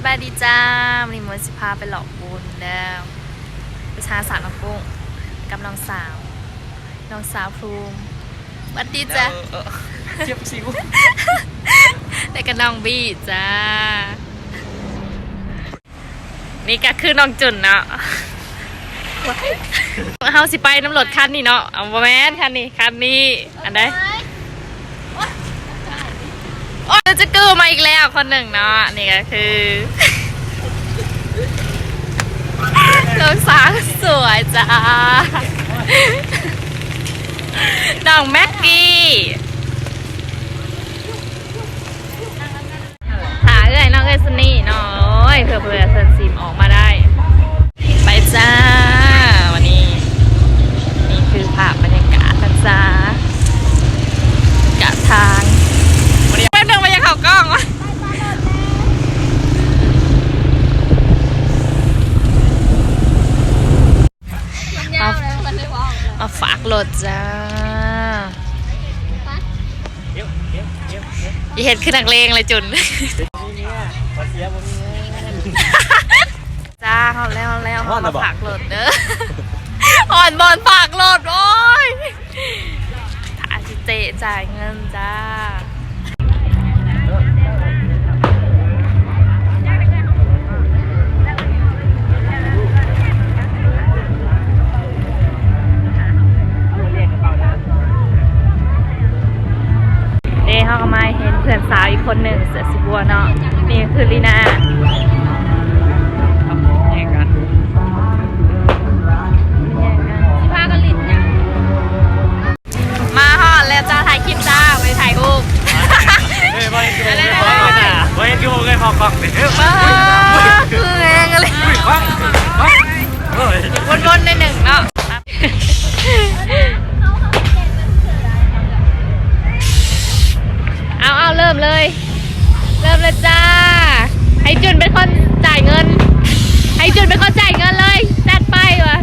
ສະບາຍດີຈ້າ ມື້ນີ້ມົ້ຍຊິພາໄປເລາະບຸນເດີ ໄປຫາສາວນ້ອງກຸ້ງກັບນ້ອງສາວ ນ້ອງສາວພູມ ຫວັດດີຈ້າ ເອີ ເຈັບສິວ ແລ້ວກໍນ້ອງບີ້ຈ້າ. ນີ້ກໍຄືນ້ອງຈຸນເນາະ ເຮົາຊິໄປນຳລົດຄັນນີ້ເນາະ ເອົາ ບໍ່ແມ່ນຄັນນີ້ ຄັນນີ້ ອັນໃດ ໂອ້ຍ ຈະກື້ມາອີກແລ້ວຄົນໜຶ່ງເນາະ ນີ້ກໍຄື ນ້ອງສາວສວຍຈ້າ ນ້ອງແມັກກີ້. ຖ້າເອື້ອຍເນາະ ເອື້ອຍຊັນນີ້ເນາະ ໂອ້ຍ ເພື່ອ ເພື່ອເພິ່ນຊິອອກມາໄດ້ ໄປຈ້າ ວັນນີ້ ນີ້ຄືພາບບັນຍາກາດທາງຊ້າຍ ກາບທາງ ແປັບໜຶ່ງ ມັນຢາກເຂົ້າກ້ອງວະ ມັນຍາວແລ້ວ ມັນໄດ້ເວົ້າ ມາຝາກລົດຈ້າ ຢ່າເຮັດຄືນັກເລງເລີຍຈຸນ ບໍ່ເສຍບໍ່ມີເງິນ ຈ້າ ຮອດແລ້ວ ຮອດແລ້ວ ຮອດແລ້ວບໍ່ ມາຝາກລົດເດີ ຮອດບ່ອນຝາກລົດ ໂອ້ຍ ຖ້າຊິເຈະຈ່າຍເງິນຈ້າ. ເດ້ ເຮົາກໍມາເຫັນເພື່ອນສາວອີກຄົນໜຶ່ງ ເສື້ອສີບົວເນາະ ນີ້ຄືລີນາ ແຍກກັນ ຊິພາກັນຫຼິ້ນຫຍັງ? ມາຮອດແລ້ວຈ້າ ຖ່າຍຄລິບຈ້າ ໄປຖ່າຍຮູບ ເອີຍ ບໍ່ເຫັນຄືບໍ່ເຄີຍເຂົ້າກ້ອງເດ້ ເອີຍ ຄືແຮງອີ່ຫຼີ ເອີຍ ວົນໆໜ້ອຍໜຶ່ງເນາະ ເອົາ ເອົາ ເລີ່ມເລີຍ ເລີ່ມແລ້ວຈ້າ ໃຫ້ຈຸນເປັນຄົນຈ່າຍເງິນ ໃຫ້ຈຸນເປັນຄົນຈ່າຍເງິນເລີຍ ຈັດໄປວ່າ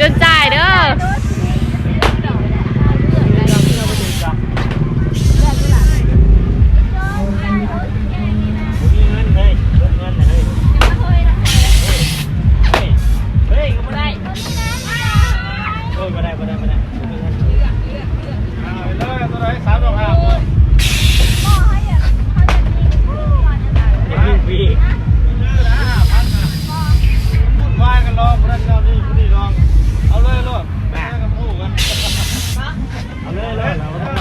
ຈຸນຈ່າຍເດີ ບໍ່ມີເງິນເລີຍ ເງິນເລີຍ ເຮີ້ຍ ເຮີ້ຍ ເຮີ້ຍ ບໍ່ໄດ້ ເອີ ບໍ່ໄດ້ ບໍ່ໄດ້ ບໍ່ໄດ້ ບໍ່ມີເງິນ ເລືອກ ເລືອກ ເລືອກ ເລືອກ ເອົາເລີຍ ເອົາຕົວໃດ ສາມດອກຫ້າ ເອີ ເອັມວີພີ ເອີ ຫ້າພັນນະ ວຸ້ນວາຍກັນລອງ ຜູ້ນັ້ນເຈົ້ານີ້ ຜູ້ນີ້ລອງ ເອົາເລີຍໂລດ ແມ່ນກັບໝູ່ກັນ ເອົາເລີຍ ເລີຍ ເອົາເລີຍ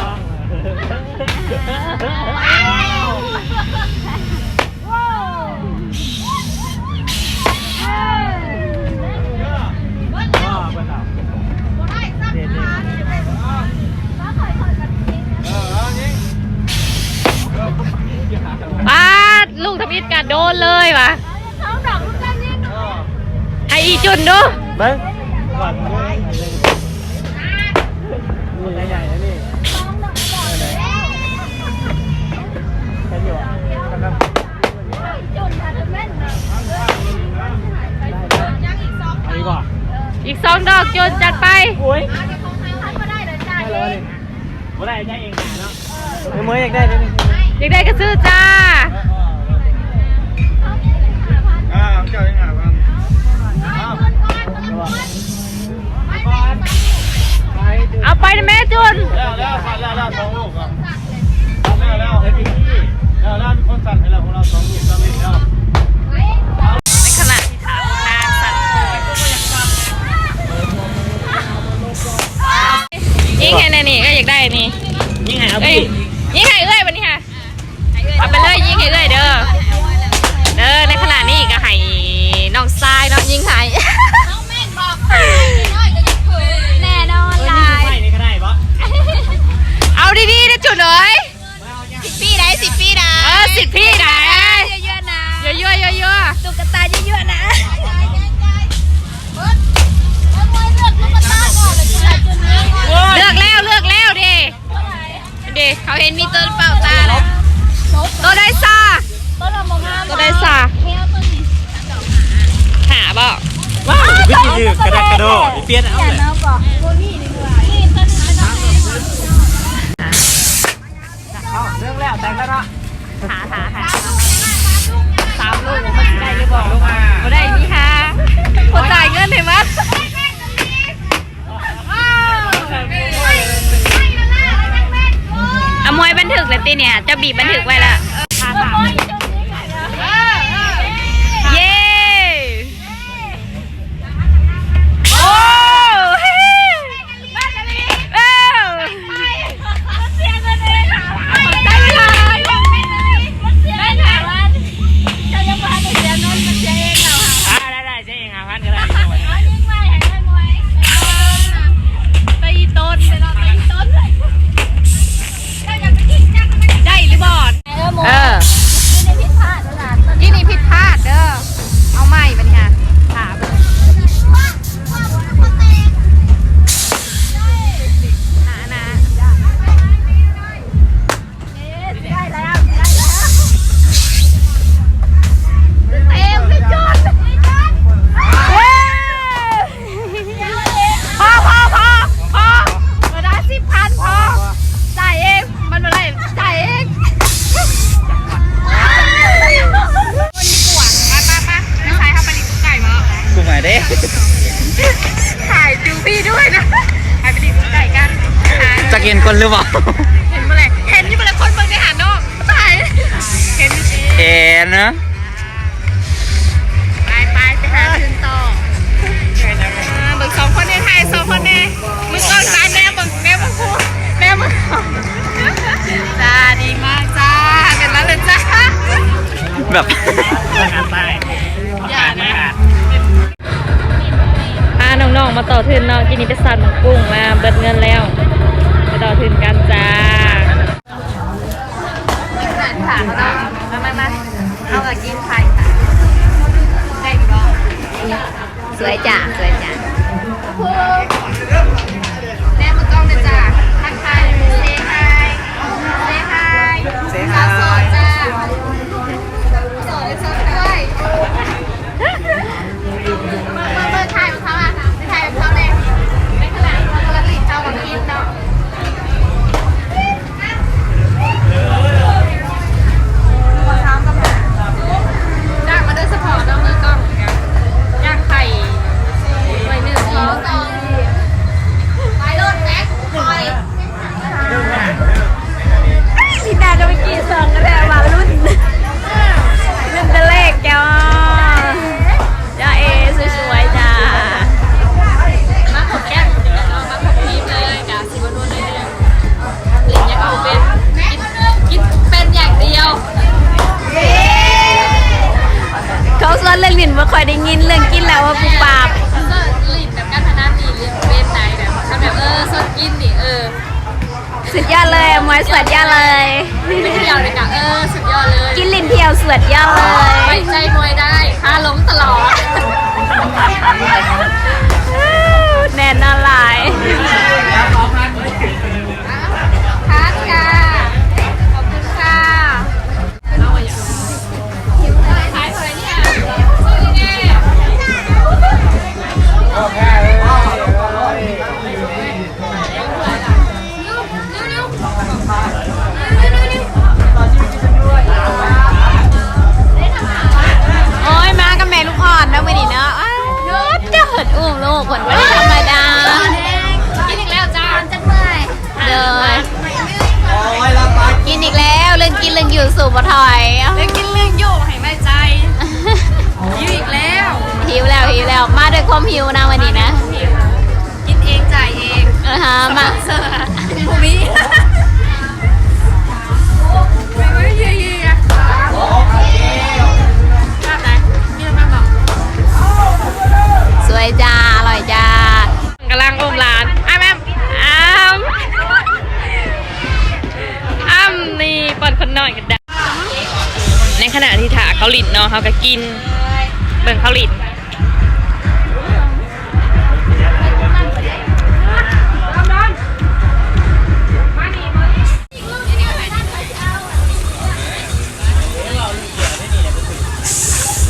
ປາດ ລູກທຳອິດກະໂດນເລີຍຫວາ ໃຫ້ອີ່ຈຸນດູ ເບິ່ງ ອີກສອງດອກ ຈຸນ ຈັດໄປ ໂອ້ຍ ບໍ່ໄດ້ ຈ່າຍເອງຫາເນາະ ເອີຍ ເມຍຢາກໄດ້ເດ້ ຢາກໄດ້ກໍຊື້ຈ້າ ອ່າ ເຈົ້າຍັງຫາພັນ ເອົາ ເອົາໄປນະແມ່ຈຸນ ແລ້ວ ແລ້ວ ແລ້ວ ແລ້ວ ສອງລູກ ແລ້ວ ແລ້ວ ແລ້ວ ມີຄົນສັ່ງໃຫ້ແລ້ວ ພວກເຮົາສອງລູກ ສາມລູກແລ້ວ ໃນຂະນະທີ່ທາງນາງສັ່ງ ຍິງໃຫ້ແນ່ນີ້ ເອື້ອຍຢາກໄດ້ນີ້ ຍິງໃຫ້ເອົາ ເອີຍ ຍິງໃຫ້ເອື້ອຍບັດນີ້ຫາ ເອົາໄປເລີຍ ຍິງໃຫ້ເອື້ອຍເດີ ເດີ ໃນຂະນະນີ້ກໍໃຫ້ນ້ອງຊາຍເນາະ ຍິງໃຫ້ ແນ່ນອນຫຼາຍ ເອົາດີໆເດີຈຸນເອີຍ ສິດພີໃດ ສິດພີໃດ ເອີ ສິດພີໃດ ເຢີ້ອໆນະ ເຢີ້ອໆ ເຢີ້ອໆ ຕຸກກະຕາເຢີ້ອໆນະ ເລືອກແລ້ວ ເລືອກແລ້ວເດ້ ເດ້ ເຂົາເຫັນມີໂຕເປົ່າຕາແລ້ວ ໂຕໃດຊາ ໂຕໃດຊາ ຫ້າບໍ່ ວ້າວ ຄືຊິຖືກກະດັກກະດໍ ໄປປ່ຽນເອົາເລີຍ ເອົາ ເລື່ອງແລ້ວ ແຕ່ງແລ້ວເນາະ ຫາ ຫາ ຫາ ຕິເນຍ ເຈົ້າບີບບັນທຶກໄວ້ແລ້ວ. ເຢ້ ໂອ້ ເອີ ໄດ້ໆ ເສຍເອງຫ້າພັນກໍໄດ້. ໄປອີ່ຕົນ ໄປເນາະ ໄປອີ່ຕົນ. ໄດ້ຫຼືບໍ່? ເອີ ມື້ນີ້ຜິດພາດເດີ ເອົາໃໝ່ບັດນີ້ຫາ ຖ້າເບິ່ງ ໜ້າ ໜ້າ. ພໍ ພໍ ພໍ ພໍ ບໍ່ໄດ້ ສິບພັນພໍ ຈ່າຍເອງ ມັນບໍ່ໄດ້ ຈ່າຍເອງ. ໄປ ໄປ ໄປ ໄປ ໃສ່ເຮົາໄປຫຼິ້ນກຸກໄກ່ບໍ່? ກຸກໄກ່ເດ້ ຖ່າຍດູພີ່ດ້ວຍນະ ໄປ ໄປຫຼິ້ນກຸກໄກ່ກັນ. ຈັກເຫັນຄົນຫຼືບໍ່? ເຫັນບໍ່ແຫຼະ ເຫັນຢູ່ບໍ່ແຫຼະ ຄົນເບິ່ງໃນຫານ້ອງ ຕາຍ ເຫັນ ເຫັນນະ. ໄປ ໄປ ໄປຫາທຶນຕໍ່. ເອີ ເບິ່ງສອງຄົນນີ້ ຖ່າຍສອງຄົນນີ້ ມຶງເບິ່ງຊ້າຍ ແນມເບິ່ງ ແນມເບິ່ງຜູ້ ແນມເບິ່ງ ຈ້າ ດີມາກຈ້າ ເປັນລະເລີດຈ້າ ແບບ ຢ່ານະ. ພານ້ອງໆມາຕໍ່ທຶນເນາະ ກິນນີ້ໄປສັນໝາກກຸ້ງມາເບິດເງິນແລ້ວ ໄປຕໍ່ທຶນກັນຈ້າ. ມາ ມາ ມາ ເຮົາກໍກິນໄຂ່ ໄດ້ຢູ່ບໍ່? ສວຍຈ້າ ສວຍຈ້າ ແນມມາກ້ອງເດີຈ້າ ທັກທາຍ ເຊຮາຍ ເຊຮາຍ ສາວໂສດຈ້າ ໂສດ ໂສດດ້ວຍ. ເບິ່ງ ເບິ່ງ ເບິ່ງ ຖ່າຍຂອງເຂົາອະ ໄປຖ່າຍຂອງເຂົາແດ່ ໃນຂະນະທີ່ເຂົາກຳລັງຫຼິ້ນເຂົ້າກັນກິນເນາະ. ຈ້າງມາໂດຍສະເພາະເນາະ ມືກ້ອງ ຈ້າງໄຂ່ໜ່ວຍໜຶ່ງ ສອງ ໄປໂລດແຈັກ ໄປ. ນີ້ນາກໍໄປກີ່ສອງກໍໄດ້ວ່າລຸ້ນ ລຸ້ນແຕ່ແລກແກ້ວ ຈ້າເອ ສວຍໆ ຈ້າ ມາຄົບແກ້ມ ມາຄົບທີມເລີຍ ກະຊິບໍ່ນວນໜ້ອຍໜຶ່ງ ຫຼິ້ນຫຍັງກໍບໍ່ເປັນ ກິນ ກິນເປັນຢ່າງດຽວ. ເຂົາຊວນເລື່ອງຫຼິ້ນບໍ່ຄ່ອຍໄດ້ຍິນ ເລື່ອງກິນແລ້ວວ່າປຸບປັບ ເອີ ຫຼິ້ນແບບການພະນັນນີ້ຫຼິ້ນເປັນໄດ໋ ແບບ ຄັນແບບ ເອີ ຊວນກິນນີ້ ເອີ ສຸດຍອດເລີຍ ມວຍສຸດຍອດເລີຍ ໄປທ່ຽວນີ້ກະ ເອີ ສຸດຍອດເລີຍ ກິນຫຼິ້ນທ່ຽວສຸດຍອດເລີຍ ໄວ້ໃຈມວຍໄດ້ ພາລົງຕະຫຼອດ ແນ່ນອນຫຼາຍ ຄັກຄ່ະ ຂອບຄຸນຄ່ະ. ໂອ້ຍ ມາກັບແມ່ລູກອ່ອນເນາະ ມື້ນີ້ເນາະ ອ້າວ ເຈົ້າເພິ່ນອຸ້ມລູກເພິ່ນບໍ່ໄດ້ທຳມະດາ ກິນອີກແລ້ວຈ້າ ເດີ ກິນອີກແລ້ວ ເລື່ອງກິນເລື່ອງຢູ່ສູ້ບໍ່ຖອຍ ເລື່ອງກິນເລື່ອງຢູ່ໃຫ້ໄວ້ໃຈ ຫິວອີກແລ້ວ ຫິວແລ້ວ ຫິວແລ້ວ ມາດ້ວຍຄວາມຫິວນະມື້ນີ້ນະ ກິນເອງຈ່າຍເອງ ເອີ ຫາມາ ສະປອນເຊີ ບໍ່ມີ ສວຍຈ້າ ອະລ່ອຍຈ້າ. ກຳລັງອຸ້ມຫຼານ ອ້ຳ ອ້ຳ ອ້ຳ ອ້ຳ ນີ້ປ້ອນຄົນນ້ອຍກັນໄດ້ ໃນຂະນະທີ່ຖ້າເຂົາຫຼິ້ນເນາະ ເຮົາກໍກິນ ເບິ່ງເຂົາຫຼິ້ນ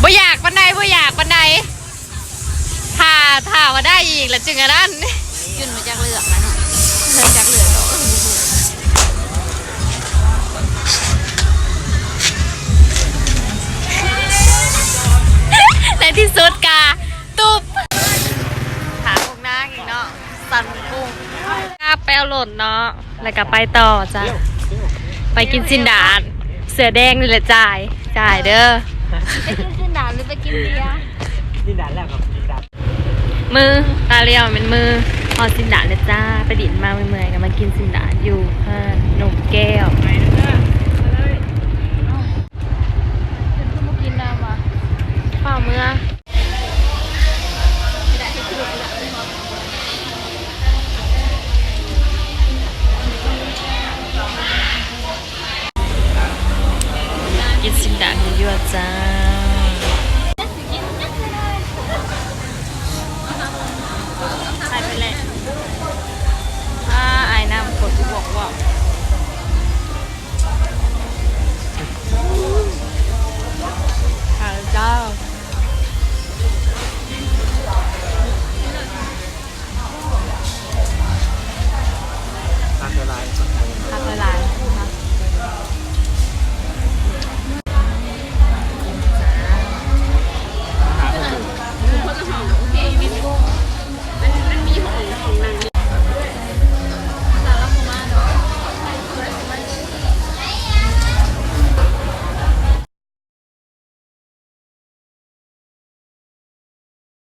ບໍ່ຢາກປານໃດ ບໍ່ຢາກປານໃດ. ຖ້າ ຖ້າວ່າໄດ້ອີກລະຈຶ່ງອັນນັ້ນ ຈຸນມາຈາກເລືອກນະເນາະ ເລີ່ມຈາກເລືອກດອກ ໃນທີ່ສຸດກະຕຸບ ຖາມພວກນາງອີກເນາະ ສັ່ນປຸ້ງ ໄປເອົາລົດເນາະ ແລ້ວກະໄປຕໍ່ຈ້າ ໄປ ໄປກິນຊີ້ນດາດ ເສືອແດງນີ້ແຫຼະຈ່າຍ ຈ່າຍເດີ. ໄປກິນຊີ້ນດາດ ຫຼືໄປກິນເບຍ? ຊີ້ນດາດແລ້ວກໍຊີ້ນດາດ. ມື້ຕາຫຼຽວແມ່ນມື້ຮອດຊີ້ນດາດແລ້ວຈ້າ. ໄປດິນມາເມື່ອຍໆ ກໍມາກິນຊີ້ນດາດຢູ່ຮ້ານນົມແກ້ວ. ເພິ່ນຄືບໍ່ກິນນ້ຳວະ? ຟ້າວເມືອ. ກິນຊີ້ນດາດຢູ່ຢູ່ຈ້າ. ຫາຍໄປແລ້ວ. ອາ ອາຍນ້ຳ ປວດຫົວ.